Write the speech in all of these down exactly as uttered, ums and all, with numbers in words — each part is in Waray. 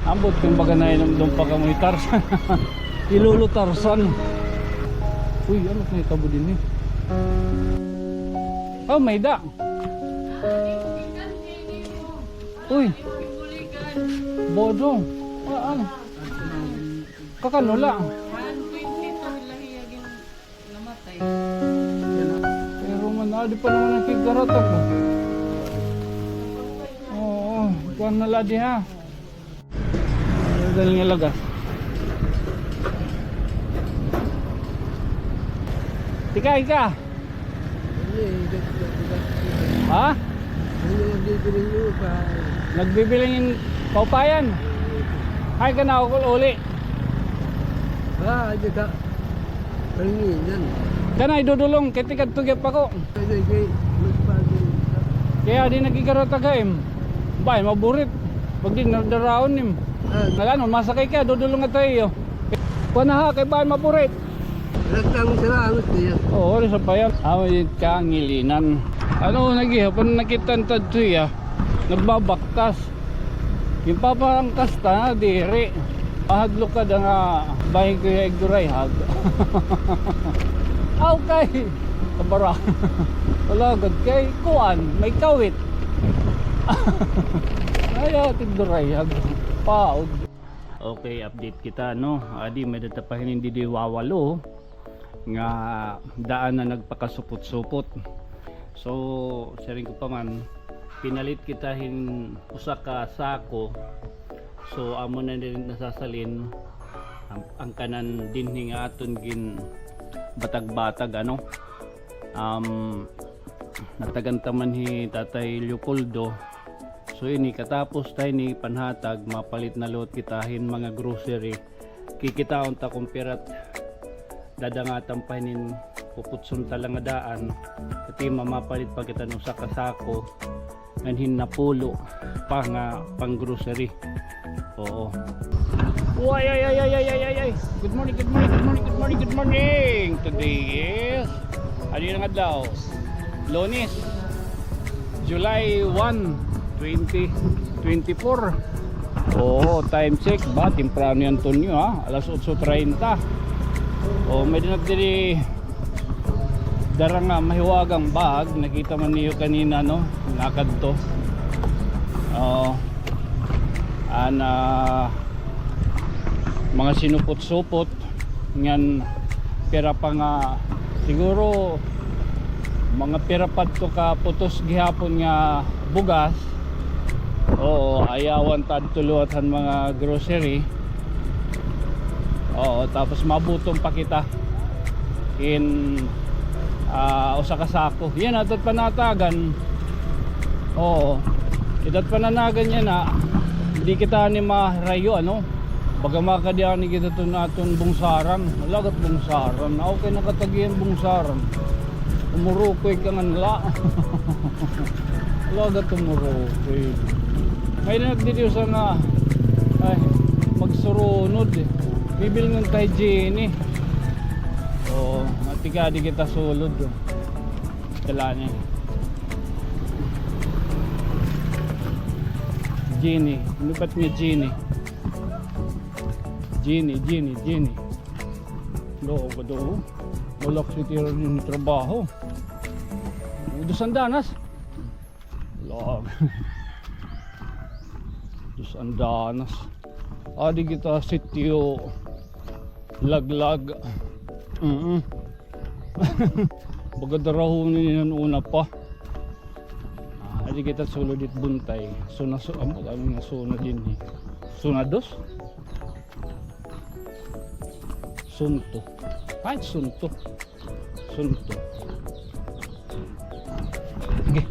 Ambot kan baga nahinumdom pa kamo hi Tarzan. Hi Lolo Tarzan. Uy, ano na itabo dinhi? Oh, may da. Uy. Bodo. Ah, ah. Kakano la? Namatay. Pero man, adi pa naman an kigkaratag, oh. Oo, kuan na la di, ha? Dali nga lagas. Tika, ika. Ha? Nagbibiling paupayan. Ay, kana ako uli. Ah, di ka. Kanina. Kana idudulong, kay tikadto gyap ako. Kay, kay, kay, magpagin ka. Kaya di nagkikaro tagaim. Bay, maburit. Pag di nadaraon nim. Ah. Nagano, masakay ka, dudulong ka tayo. Kuha na ha, kay bay, maburit. Nagtang sila, ano siya? Oo, rin sa bayan. Amo yung kangilinan. Ano, nagihapon nakita ang tadto ya. Nagbabaktas. Ginpaparangkas ta na diri. Mahadlok ka da nga bahin ko ya igdurayhag. Okay. Kabara. Wala gud kay kuan, may kawit. Ay, tigdurayhag. Paod. Okay, update kita, no? Adi, may data pa hinin didi wawalo nga daan na nagpakasupot-supot. So, siring ko pa man, pinalit kita hin usa ka sako. So, amo na din nasasalin ang, ang kanan dinhi nga aton gin batag-batag, ano? Um, natagan ta man hi Tatay Leopoldo. So, ini katapos ta ini panhatag, mapalit na liwat kita hin mga grocery. Kikitaon ta kon pira it dadangatan pa hinin puputson ta la nga daan. Kay mapalit pa kita hin usa ka sako ngan hin napulo pa nga pang-grocery. Oo. Uy, ay, ay, ay. Good morning, good morning, good morning, good morning, good morning. Today is, ano yung adlaw? Lunes. July one, twenty twenty-four. Oo, time check ba? Temprano yan, Tonyo, ha? Alas otso treinta. Oh, may dinat diri dara nga mahiwagang bag. Nakita man niyo kanina, no? Nakadto. Oo. Ana, mga sinupot-supot. Ngan pira pa nga, siguro, mga pira pa adto ka putos gihapon nga bugas. Oo, ayawan ta adto liwat han mga grocery. Oo, tapos mabuton pa kita hin, ah, usa ka sako. Yan, adto it panatagan. Oo. Kita it pananagan yana, di kita ni maharayo, ano? Baga makadi ani kita ton aton bungsaran. Alagad bungsaran. Okay, nakatagi an bungsaran. Umurukoy ka ngan la. Alagad umurukoy. May nagdidiyo sa nga, ay, magsurunod, eh. Bibilngon kay Jenny. Oo, matikadi kita sulod, oh. Kailangan. Jenny. Ano ba't nga Jenny? Jenny, Jenny, Jenny. Lo, gado. Wala ko sa tira yung trabaho. Dos andanas. Lag. Dos andanas. Adi kita sitio Laglag. Mm. Baga darahon ini nan una pa. Ah, adi kita sulod it buntay. Suna, su-, ambot, ano nga suna dinhi? Suna dos? Sunto. Ay, sunto. Sunto. Sige.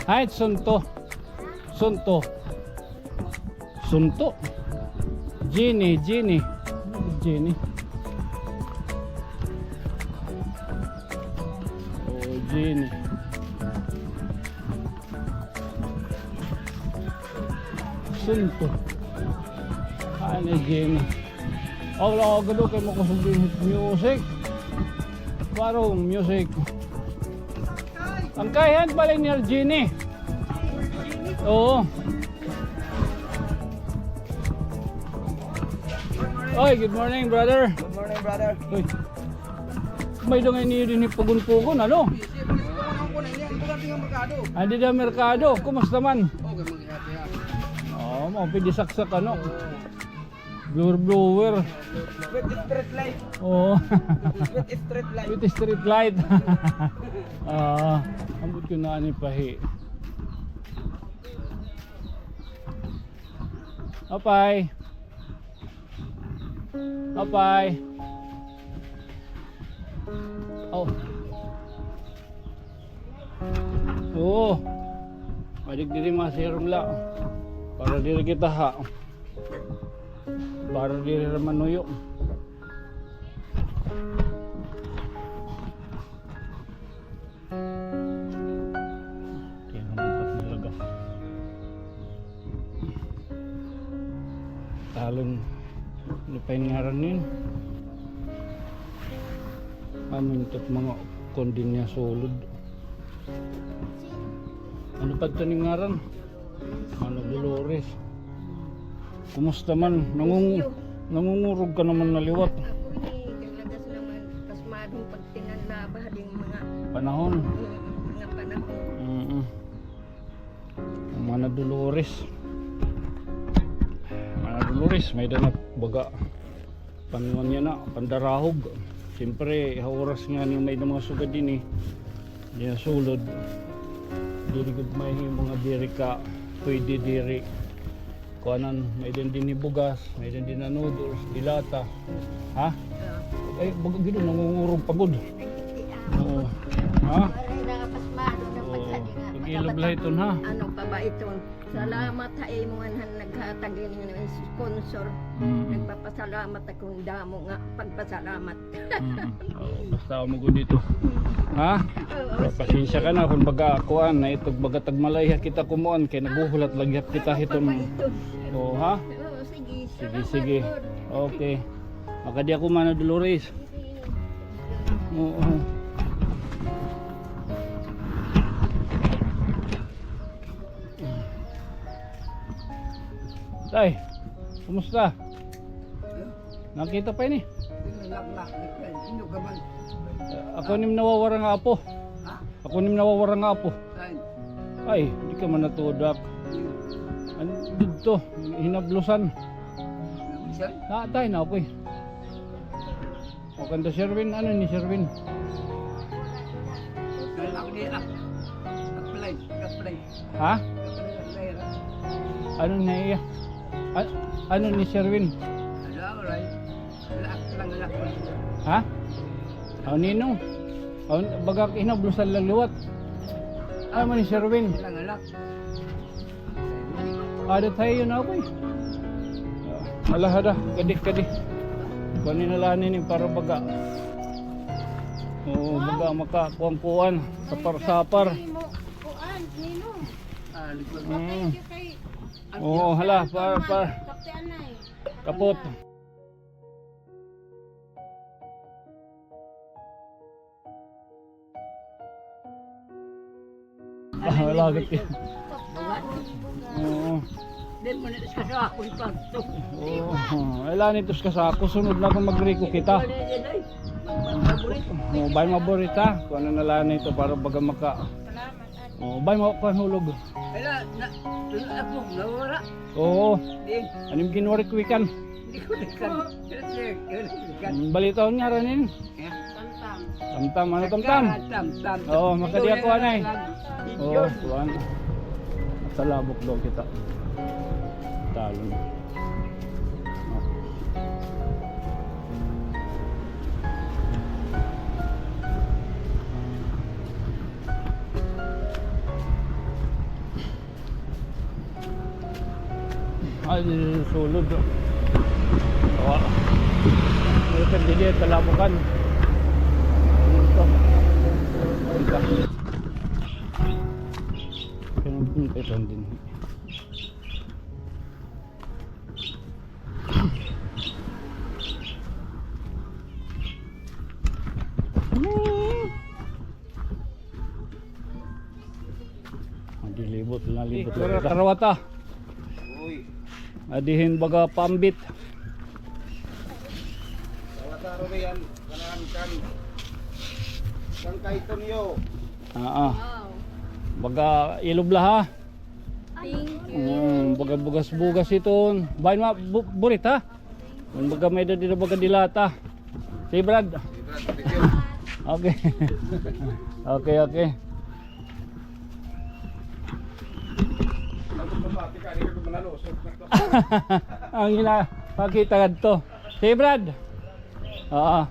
Ay, sunto. Sunto. Sunto. Jenny, Jenny. Jenny. Oh, Jenny. Sunto. Ay, na Jenny. Aw, wala ako gado kay makusog din music. Parang music. An kaihan pala ni Arjini. Oo. Oy, good morning, brother. Good morning, brother. Uy. May-ada ngay-an dinhi pugon-pugon, ano? Adi da merkado. Kumusta man? Okay, maghihati ha. Oo, mao pidi saksak, ano? Blower, blower. With street light. Oo. With street light. With street light. Ah, ambot ko na ani pahi. Apay. Apay. Oh. Oo. Pwede diri masirong la. Para diri kita ha. Para diri ra manuyo. Kaya naman talaga. Talon, ano pa yung ngaran yun? Ano yung mga kundi niya sulod? Ano pa ito yung ngaran? Mana Dolores. Kumusta man? Nangung-, nangungurog ka naman na liwat. Ako ni, kalagas naman, pasmadong pagtinanlaba ding mga panahon. Mm, mga panahon. Mm-mm. Mana Dolores. Mana Dolores, may-ada na baga. Panwan niya na, pandarahog. Siyempre, ha oras nga ni may mga sugad dinhi, eh. Diya sulod. Diri gud mahimo nga diri ka, pwede diri. Kuanan, may-ada dinhi bugas, may-ada dinhi noodles, dilata. Ha? Oo. Ay, baga gid, nangungurog pa gud. Oo. Ha? Oo. Pag-ilog la iton, ha? Ano pa ba iton? Salamat ha imo nga naghatag ini nga sponsor. Mm. Nagpapasalamat ako hin damo nga pagpasalamat. Mm. Oo, basta amo gud dito. Ha? Oo, pasensya ka na kon baga kuan na ito, baga tagmalayha kita kumuan kay naghuhulat la gihap kita hiton. Oo, ha? Oo, sige. Sige, salamat, sige. Lord. Okay. Makadi ako, Mana Dolores. Oo. Tay, kumusta? Nakita pa ini? Ako nim nawawara nga apo. Ha? Ako nim nawawara nga apo. Ay, di ka man natudak. An didto, hinablusan. Hinablusan? Na, tay, na ako eh. O, kanda Sherwin, ano ni Sherwin? Ako ni, ah, apply, apply. Ha? Apply, apply, ah. Ano na iya? A-, ano ni Sherwin? Wala, wala. Wala, lang, wala. Ha? Aw, ninong? Aw, baga hinablusan la liwat. Ano man ni Sherwin? Lang, wala. Ada tayo na ako eh. Ala, ada. Kadi, kadi. Kunin na lang ini para baga. Oo, baga makakuan-kuan. Sapar-sapar. Kuan, Nino. Mm. Oo, hala, para, para. Kapot. Ah, wala gud. Oo. Di mo na sa ako ito. Oo. Ay, lani ito sa kasako. Sunod na kung magriko kita. Oo, bay maborita. Kung ano na lang ito para baga maka-, oo, bay mo kuan hulog. Wala na, ako, nawala. Oo. Di. Ano yung ginwari ko ikan? Hindi ko ikan. Balitahon nga ranin. Tamtam. Tamtam, ano tamtam? Tamtam. Oo, makadi ako, anay. Oo, kuan. Sa labok daw kita. Talon. Ay, sulod. Awa. Ito, dili, talabukan. Ito. Ito. Ito, ito din. Dilibot na libot. Kara-, karawata. Uy. Adi hin baga pambit. Karawata ro yan. Kanan kan. Kan kay Tonyo. Ah, ah. Wow. Baga ilob la ha. Thank you. Mm, baga bugas-bugas iton. Bahin ma, bu-, burit ha. An baga may-ada dida baga dilata. Si Brad. Si Brad, thank you. Okay. Okay, okay. An ginapakita ngadto. Si Brad. Oo.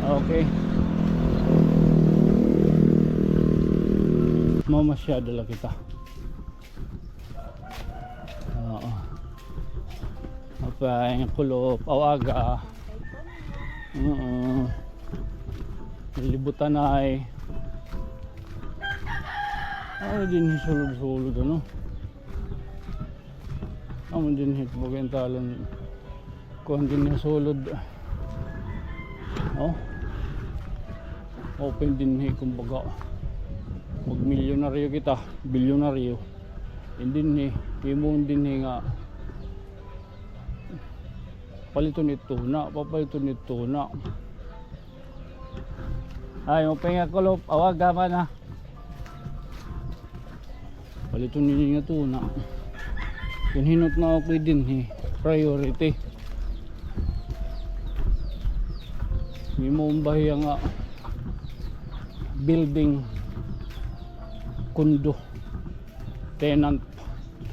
Okay. Mamasyada la kita. Oo. Apay, kulop, aw aga. Oo. Libutanay. Ay, dinhi sulod-sulod, ano? Amo dinhi, kumbaga, an talan. Kuan dinhi sulod. Oh. Open dinhi, kumbaga. Magmilyonaryo kita, bilyonaryo. Dinhi, himo dinhi nga paliton it tuna, papaliton it tuna. Ay, maupay nga kulop, aw aga man, ah. Paliton nini nga tuna. Kun hin-o it na okay dinhi, priority. May maumbahi nga building, condo, tenant.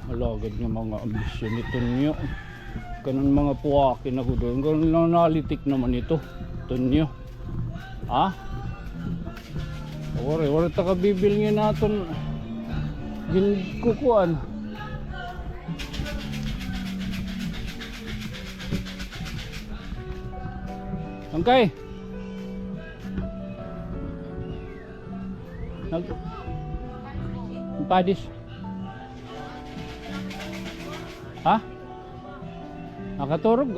Alagad nga mga ambisyon ni Tonyo. Kanan mga puwaki na gud. Kanan nalitik naman ito, Tonyo. Ha? Waray, waray ta kabibil nga naton ginkukuan. Angkay. Nag-, padis. Ha? Nakaturog.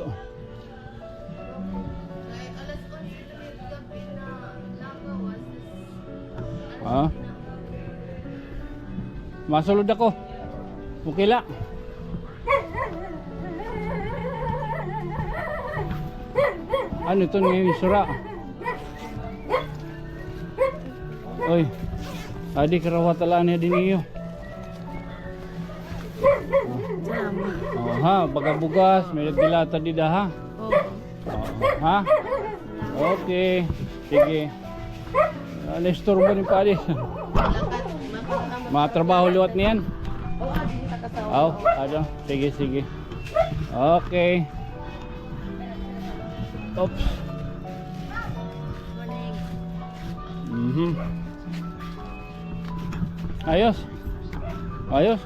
Ha? Masulod ako. Okay la. Ano ito nga isura? Oy, adi karawat ala niya dinhi iyo. Oh, ha, baga bugas, may nagdilata dida, ha? Oo. Oo, ha? Okay, sige. Ah, naisturbo ni Padi. Matrabaho liwat niyan? Oo, adi kita kasawa. Aw, ano? Sige, sige. Okay. Oops. Mhm. Ayos. Ayos.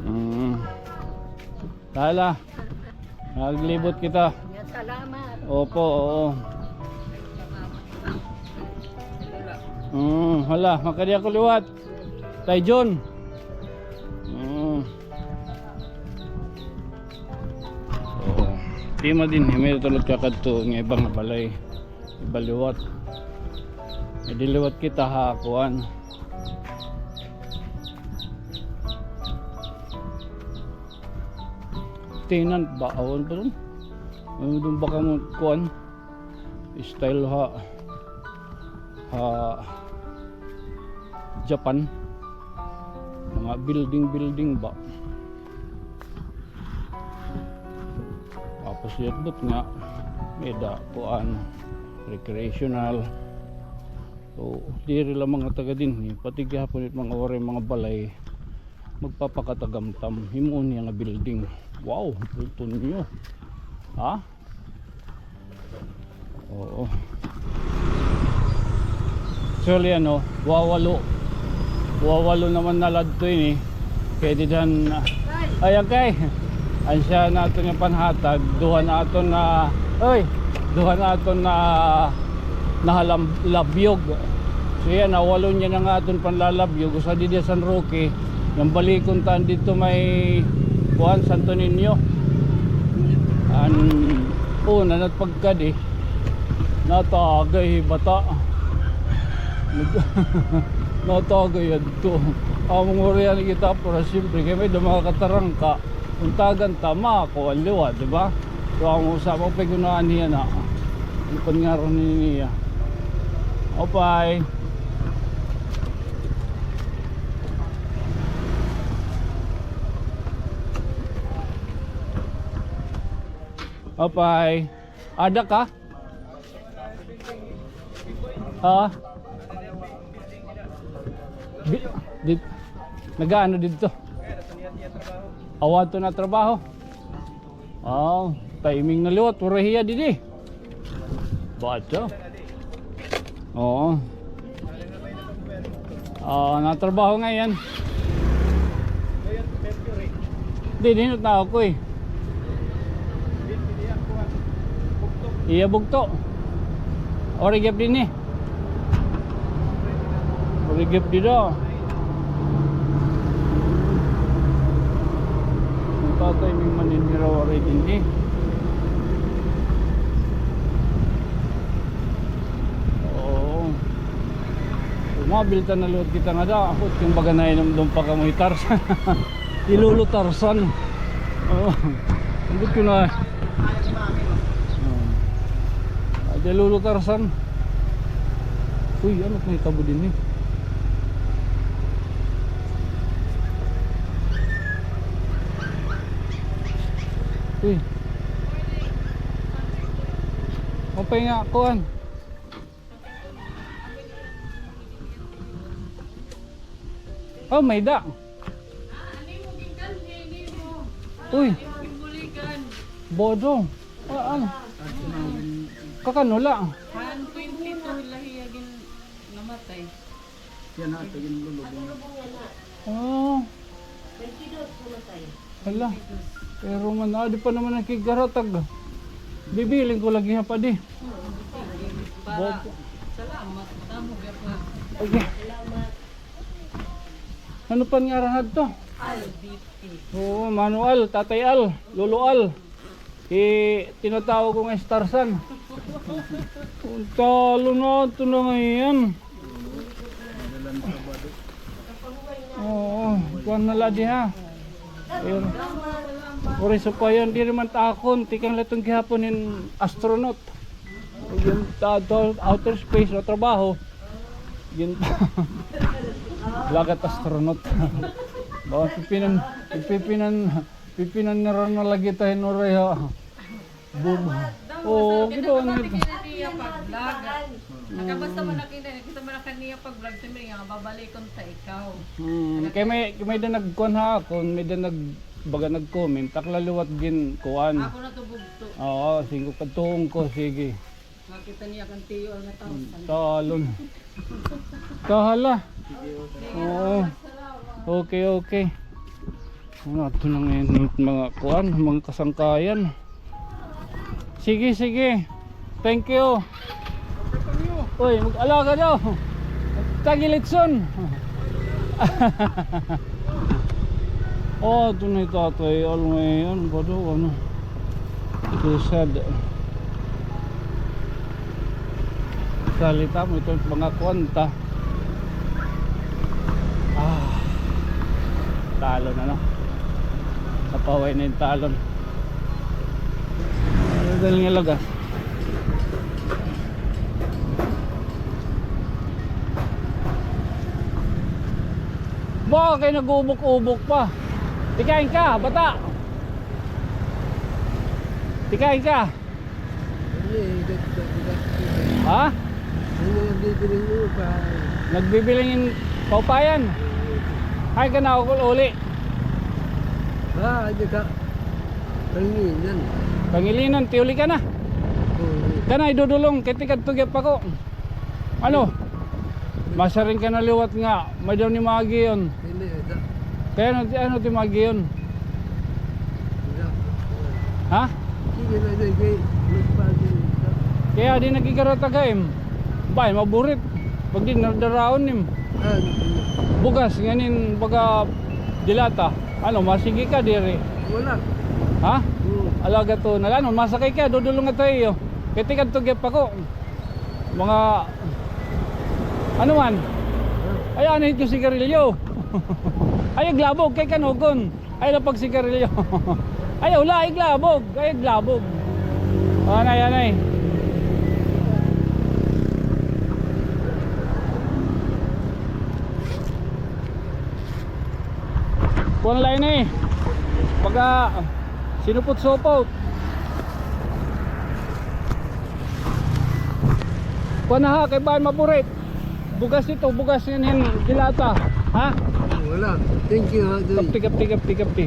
Mm. Tala. Naglibot kita. Salamat. Opo, oo. Mm, hala, makadi ako liwat. Tay John. Mm. Oo. Tima dinhi, may tulad kakadto nga iba nga balay. Iba liwat. Adi liwat kita ha kuan. Tenant ba? Awan pa dun. Ano dun baka mo kuan? Style ha, ha Japan. Mga building-building ba? Tapos yun, but nga, may da, kuan, recreational. So, diri la mga taga dinhi, pati gihapon it mga waray mga balay, magpapakatagamtam, himuon niya nga building. Wow, Tonyo. Ha? Oo. Actually, ano, wawalo. Wawalo naman na ladto ini. Kay didhan, ay, okay. Ansya na aton nga panhatag, duha na aton na, oy, duha na aton na nahalam-, labyog. So, yan, nawalo niya na nga aton panlalabyog. Usa didi San Roque, nga balikon ta didto may, kuan, Santo Niño. An Oo, nanat pagkadi. Natagay bata. Nag-, natagay adto. Amo nga urian kita, pero siyempre, kay may-ada mga katarangka. Untagan ta, makuan liwat, di ba? So, amo usa, mao pay gunaan niya na. Ano pa nga ron niya? Opay. Opay. Ada ka? Ha? Di, di, nag-aano didto? Aw, adto na trabaho. Aw, timing na liwat, waray hiya didi. Bato. Oo. Ah, natrabaho ngay-an. Di, dinhi na ako eh. Iya bugto. Ori gap dinhi. Ori gap dida. Tatay, may maninira ori dinhi. Oo. Mabilta na liwat kita nga da. Ako, kumbaga, nahinumdom pa kamo hi Tarzan. Hi Lolo Tarzan. Oo. Ambot ko na. Oo. Ay, hi Lolo Tarzan. Uy, ano it nahitabo dinhi? Uy. Mao pa nga kuan. Oh, may-ada. Uy. Bodo. Ah, ano? Kakano la? Han twenty-two la hiya gin-, namatay. Yan ha, ito yung lulubong. Oh. Hala. Pero man, adi pa naman an kigkaratag. Bibilin ko lagi ha padi. Para salamat. Damo gyapon. Okay. Ano pa an ngaran hadto? Al, D P. Oo, Mano Al, Tatay Al, Lolo Al. Eh, tinatawag ko nga si Tarzan. Talo na, ito na ngay-an. Oo, kuan na la diha. Ayun. Uri sa payon, diri man ta akon, tikang la iton gihapon hin astronaut. Yun, ta, ta, outer space, o trabaho. Yun, lagat astronaut. Baka pipinan, pipinan, pipinan nira na lagi ta hin uray, ha. Boom. Oo, kita man nakita niya pag-vlog. Nakabasa man nakita, nakita man nakita niya pag-vlog, sabi niya, babalikon ta ikaw. Hmm, kay may, may da nagkuan ha akon, may da nag-, baga nag-comment, akon la liwat gin-kuan. Ako na to bugto. Oo, sige, kadtuon ko, sige. Nakita niya kan tiyo nga tawsan. Talon. Kahala. Oo. Okay, okay. Ano, ito na ngayon, mga kuan, mga kasangkayan. Sige, sige. Thank you. Uy, mag-alaga daw. Tagilitson. Oh, ito na ito, ito ay all ngayon. Ba daw, ano? Ito sad. Salita mo, ito mga kwanta. Ah. Talon, ano? Napaway na yung talon. Dahil nga lagas. Baka kay nag-ubok-ubok pa. Tikain ka, bata. Tikain ka. Ano eh, gagdag, gagdag. Ha? Ano, nagbibiling upay. Nagbibiling paupayan? Oo. Ay, ka na, ukol uli. Ah, di ka. Pangilinan. Pangilinan, tiuli ka na. Oo. Ka na, idudulong, kay tikadto gyap ako. Ano? Masiring ka na liwat nga, may daw ni Magi yun. Hindi, ito. Kay ano, ano ti Magi yun? Wala. Ha? Sige na din, kay magpagin ito. Kaya di nagkikarata ka, em. Bay, maburit. Pag di nadaraon, em. Ah, hindi. Bugas, nganin, baga, dilata. Ano, masigi ka, diri? Wala. Ha? Oo. Alagad to na la, no, masakay ka, dudulong ka ha iyo. Kay tikadto gihap ako. Mga, ano man? Ay, anay ko sigarilyo. Ay, aglabog, kay kanugon. Ay, lapag sigarilyo. Ay, wala, iglabog. Ay, iglabog. Anay, anay. Kuan la ini. Pagka sinupot-supot. Kuan na ha, kay baan maburit. Bugas ito, bugas nga hin dilata. Ha? Wala. Thank you, ha, Doy. Kapti, kapti, kapti, kapti.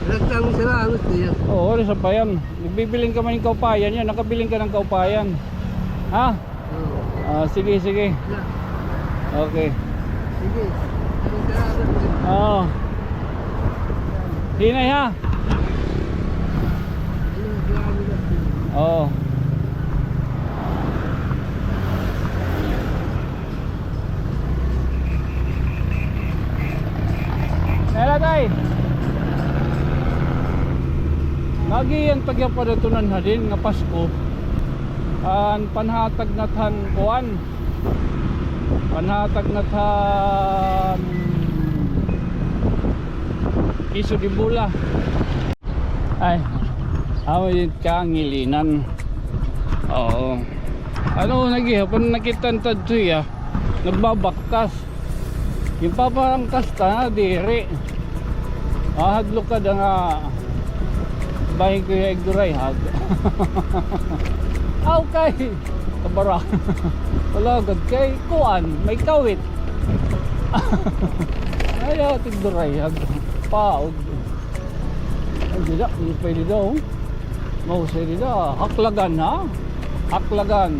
Wala tamo salamat niya. Oo, wala sa bayan. Nagbibiling ka man hin kaupayan, yan. Nakabiling ka ng kaupayan. Ha? Oo. Ah, sige, sige. Na. Okay. Sige. Salamat, Doy. Oo. Hinay, ha? Oo. Nalagay. Lagi an tagyapadatunan hadin nga Pasko. An panhatag nat han kuan. Panhatag nat han queso de bola. Ay, amo it kangilinan. Oo. Ano, nagihapon nakita-kita dito, ya. Nagbabaktas. Ginpaparangkas ta na diri. Ah, hadlok ka da nga bahin ko ya igdurayhag. Okay. Kabara. Wala gad kay kuan, may kawit. Ay, ah, tigdurayhag. Paog. Ay, dida, hindi pwede daw. Mahusay dida. Haklagan, ha? Haklagan.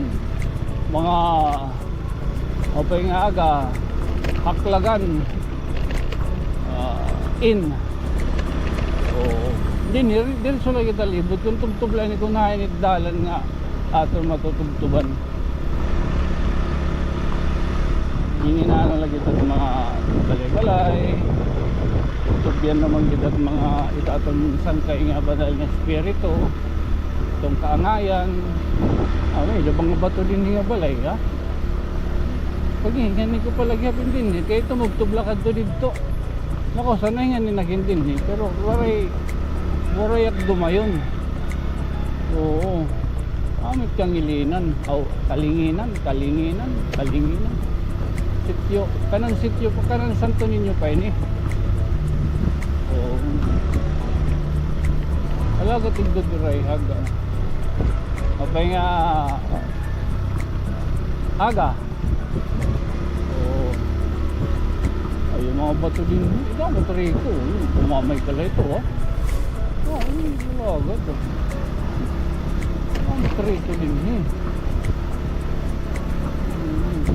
Mga, o pa nga aga, Haklagan, ah, in. Oo. Dinhi, diretso la kita libot. Kun tubtob la ini, kun hain it dalan nga aton matutubtoban. Ini na ano lagi ito mga balay-balay. Tubyan naman kita mga ito aton sangkay nga banal nga espiritu. Itong kaangayan. Ah, may iba nga bato dinhi nga balay, ha? Pag-ingani ko pala gihapon dinhi, kay tumubtob la kadto didto. Nako, sanay nga ni nagin dinhi, pero waray, waray ak dumayon. Oo. Amit kangilinan. Aw, kalinginan, kalinginan, kalinginan. Sitio, kanan sitio pa, kanan Santo Niño pa ini. Oo. Ala, gatigdog rayhag, ah. Apay nga, aga. Oo. Ay, yung mga bato din, ito, ang bato rito. Kumamay pala ito, ha? Oo, wala agad, ah. Ang bato rito din, eh. Mm.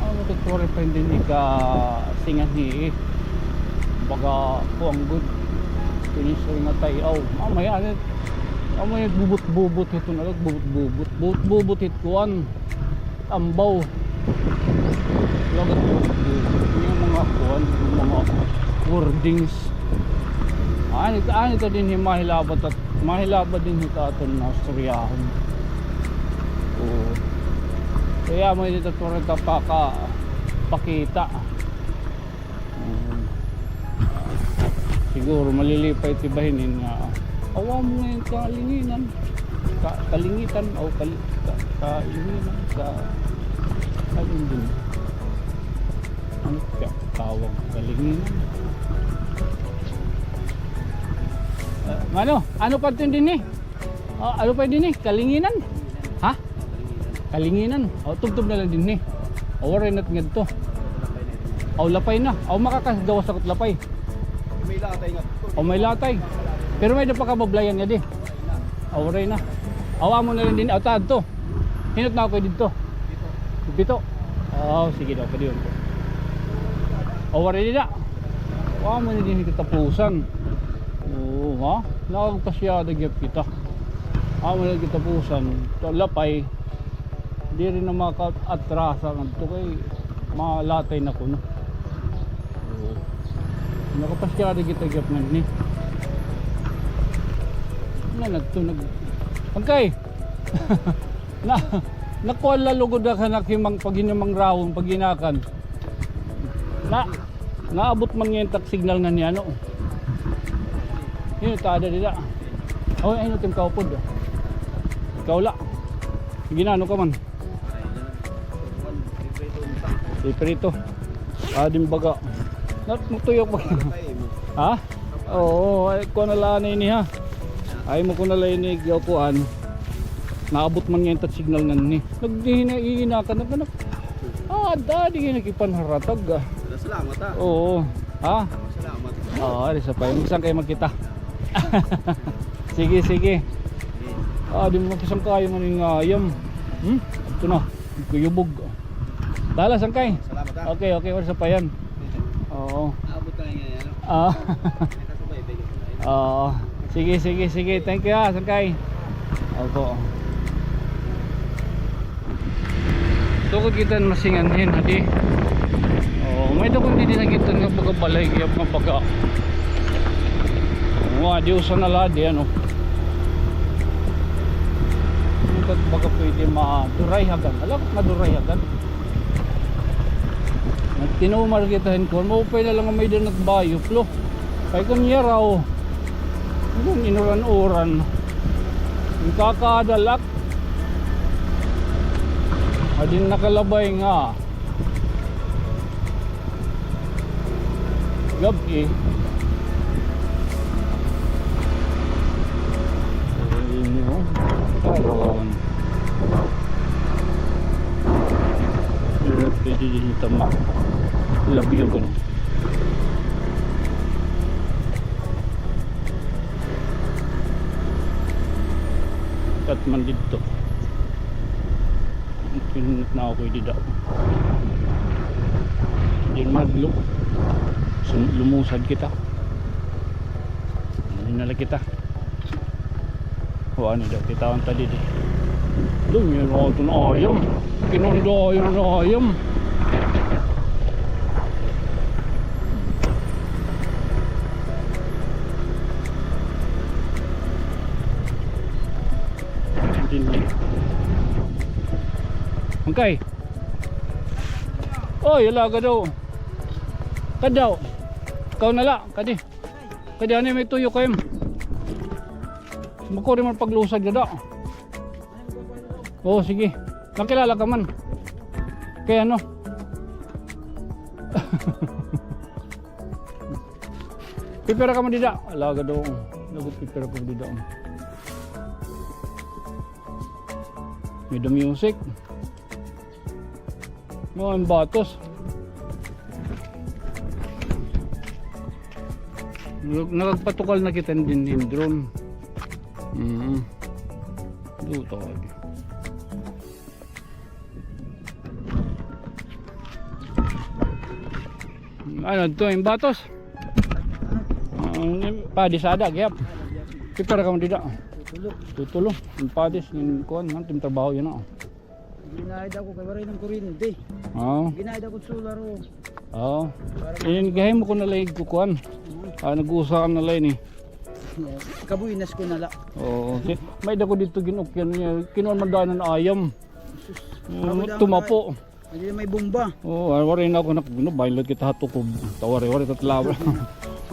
Ano, ito, tori pa hindi ni ka singanhi, eh. Baga kuan gud. Finish rin nga tayaw. Mamaya, ano, mamaya bubot-bubot ito na lang, bubot-bubot. Bubot-bubot it kuan. Ambaw. Lagat bubot-bubot. Yung mga kuan, yung mga wordings. Ani, ani ta dinhi mahilaba ta, mahilaba dinhi ta aton nga istoryahon. Oo. Kaya mo dito, tori ta paka, pakita. Mm. Siguro malilipay it iba hinin nga, awa mo ngay-an kalinginan. Ka-, kalingitan, o kal-, ka-, kalinginan, ka-, ano din? Ano kaya tawag kalinginan? Ah, ano? Ano pa ito dinhi? Ah, ano pa dinhi? Kalinginan? Ha? Kalinginan. O, tubtob na lang dinhi. O, waray na ngadto. O, lapay na. O, makakagawas ako lapay. May latay nga. O, may latay. Pero may-ada pa kabablayan nga di. O, waray na. O, amo na lang dinhi. O, ta adto. Hin-o it nakay didto? Pito. O, sige daw, pwede yun. O, waray dida. O, amo na dinhi katapusan. Oo, ha? Nakagpasyada gihap kita. Amo na katapusan. Ito, lapay. Diri na makaatrasa ngadto kay malatay na kuno. Oo. Nakapasyada kita gihap nganhi. Na nagtunag. Angkay. Na, nakuha la lugod ak han ak himang paghinamang rawon, paghinakan. Na, naabot man ngay-an tak signal nganhi ano. Yun, tada dida. Oh, ayun, tim kaupod. Ikaw la. Ginano ka man? Iprito. Ah, din baga. Nat, magtuyok ba? Ha? Oo, ay, kuha na la ini, ha? Ay, mo ko na la ini, kuan. Naabot man ngay-an tak signal nganhi. Nagdihina-ina ka na, ka na. Ah, dadi, nakipanharatag, ah. Salamat, ah. Oo. Ha? Salamat. Oo, ari sa pa. Magsan kay magkita. Sige, sige. Ah, di mo mapisang kayo man yung ayam. Hmm? Ito na. Kuyubog. Dala, sangkay. Salamat, ah. Okay, okay. Wala sa pa yan. Oo. Abot ka na yan, ano? Ah. Nakasubaybay ka pala, eh. Oo. Sige, sige, sige. Thank you, ah, sangkay. Opo. Tukod kita masingan hin, hadi. Oo, may tukod didi na kita nga baga balay, kaya mga baga. Mga di usa na la, di ano. Ito baga pwede maduray hagan. Alam, maduray hagan. Nagtinumar kita hin kon, maupay na la nga may danat bayo, plo. Kay kon yaraw, kon inuran-uran, kakadalak. Adin nakalabay nga gab-i. Ayun. Pwede din ito ma-, labi yung ganun. Kat man dito. Pinunot na ako dida. Diyan madlok. Sun-, lumusad kita. Ano na la kita? O, ano daw, kitaan ta didi. Doon yun, o, ito na ayam. Kinunda ayam na ayam. Angkay. Oy, ala ka daw. Kadaw. Ikaw na la, kadi. Kadi, ano may tuyo kayo? Bukuri man paglusad ka daw. Oo, sige. Nakilala ka man. Kaya ano? Pipira ka man dida. Ala ka daw. Lagot pipira ka man dida. May the music. Mga batos. Nag-, nagpatukal na kita din hin drone. Mm. Duto. Ano ito, yung batos? Ah, padis ada, gihap. Pipira ka man dida? Tutulo. Tutulo. Yung padis, yung kuwan, yung trabaho yun, oh. Ginaid ako kay waray ng kuryente. Oo. Ginaid ako solar, oh. Oo. Para yun, gahay mo ko na lang kukuan. Ah, nag-uusakan na lang eh. Kabuinas ko na la. Oo. Si, may dako dito ginukyan niya. Kinuan man daan ng ayam. Sus. Mm, ako daan tumapo. Hindi may bomba. Oo, ah, waray na ako nak-, no, bayad kita hatukob. Tawari, waray tatlawa.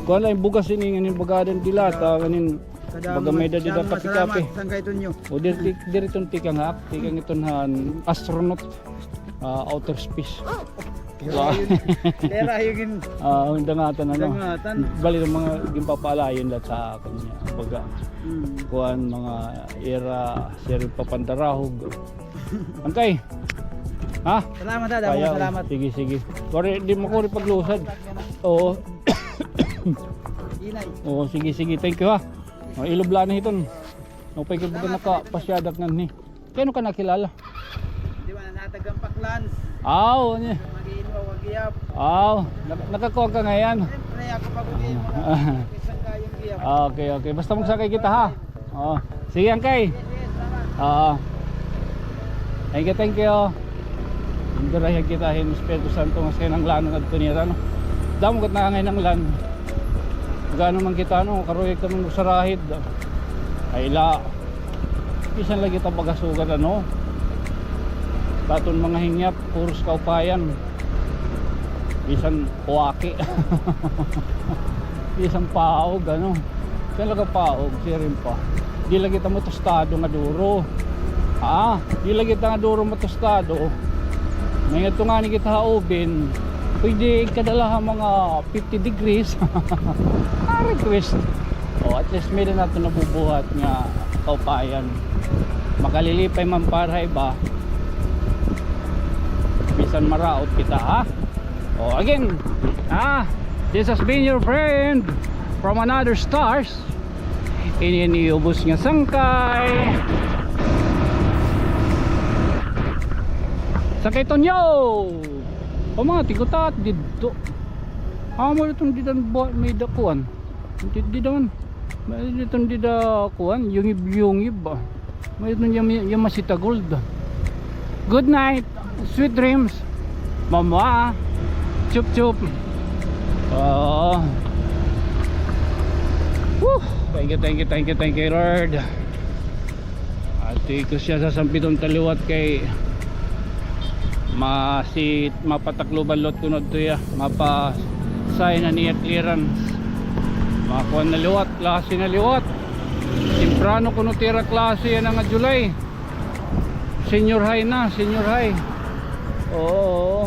Kuan lang, bugas ini, nganin bagadan dilata, nganin baga may dadi da kape-kape. Salamat, Sangkay Tonyo. O, diri, diri ton tikang hak, tikang iton han astronaut, ah, outer space. Dera yun. Dera yun. Ah, ang dangatan, ano. Dangatan. Bali, ang mga ginpapaalayon lahat sa akon niya. Baga, hmm, kuan, mga era, sir, papandarahog. Angkay. Ha? Salamat, ha, damo salamat. Sige, sige. Kore, di mo kore paglusad. Oo. Inay. Oo, sige, sige. Thank you, ha. O, ilob la na hiton. Upay ka baga nakapasyadak nganhi. Kay ano ka nakilala? Di ba, natagang Paklans? Aw, ano? Mag-iinwa, wag iyap. Aw, nak-, nakakuha ka ngayon. Siyempre, ako pag-uwi mo na. Isang kayong iyap. Ah, okay, okay. Basta magsakay kita, ha? Oo. Sige, angkay. Yes, yes, salamat. Oo. Thank you, thank you. Indarayan kita hin Espiritu Santo nga sa kinahanglanon adto nira, no? Damo gad nga kinahanglan. Gano man kita, no? Karuyag ta man sa rahid. Ay, la. Bisan lagi ta baga sugad, ano? Aton mga hingyap, puros kaupayan. Bisan kuwaki. Bisan paog, ano? Talaga paog, siring pa. Di lagi ta matostado nga duro. Ha? Di lagi ta nga duro matostado. May ngadto ngani kita ha oven. Pwede kada la ha mga fifty degrees. Na request. O, at least, may-ada naton nabubuhat nga kaupayan. Makalilipay man para ha iba. Bisan maraot kita, ha? O, again, ah, this has been your friend from another stars. Ini an iyo ubos nga sangkay. Sangkay Tonyo! O, mga tigutat didto. Amo iton dida buhat may-ada kuan. Dida man. May-ada iton dida kuan, yungib-yungib ba. May-ada iton Yam-, Yamashita Gold. Good night. Sweet dreams. Mama. Chup chup. Oh. Woo. Thank you, thank you, thank you, thank you, Lord. Ati ko siya sasampiton ta liwat kay masi-, mapatakloban liwat kuno adto iya, mapa-sign an iya clearance. Makuan na liwat, klase na liwat. Temprano kuno it ira klase yana nga July. Senior high na, senior high. Oo, oo.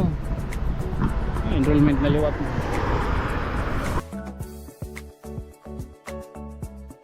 Enrollment na liwat.